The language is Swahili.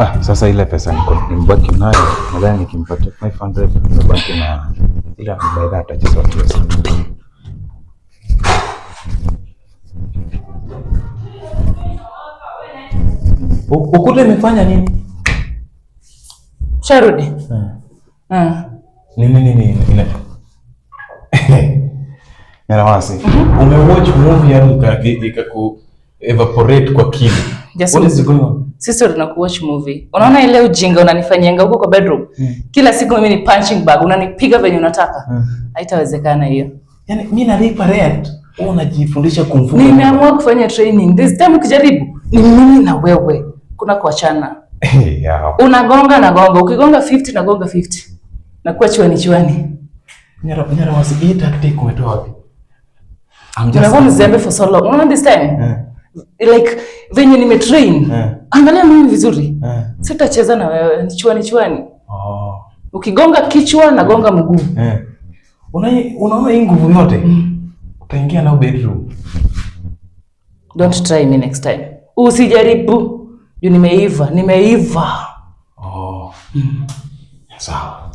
Ah, sasa ile pesa niko nimebaki nayo, nadhani nikimpatia 500 nimebaki na ile by that ajisortie. Ukuta imefanya nini? Sharudi. Ah. Nini nini ina Nyarawasi. Umewatch movie yani ikaku evaporate kwa kili. Just What is going on? Sisi ndo tunakuwatch movie. Unaona ile ujinga unanifanyianga huko kwa bedroom? Kila siku mimi ni punching bag, unanipiga venye unataka. Haitawezekana hiyo. Yaani mimi nalipa rent, wewe unajifundisha kung fu. Nimeamua kufanya training. This time ukijaribu ni mimi na wewe. Kuna kuachana. Yeah. Unagonga na gonga. Ukigonga 50 na gonga 50. Nakuwa chwani chwani. Nyarawasi, hii tactic umetoa wapi? I'm Nimekuwa mzembe for so long. Unaona this time? Like venye nimetrain. Angalia mimi vizuri. Sitacheza na wewe. Ni chwani chwani. Oh. Ukigonga kichwa na gonga mguu. Unaona hii nguvu yote? Utaingia nao bedroom. Don't try me next time. Usijaribu. Juu nimeiva, nimeiva. Oh. Sawa.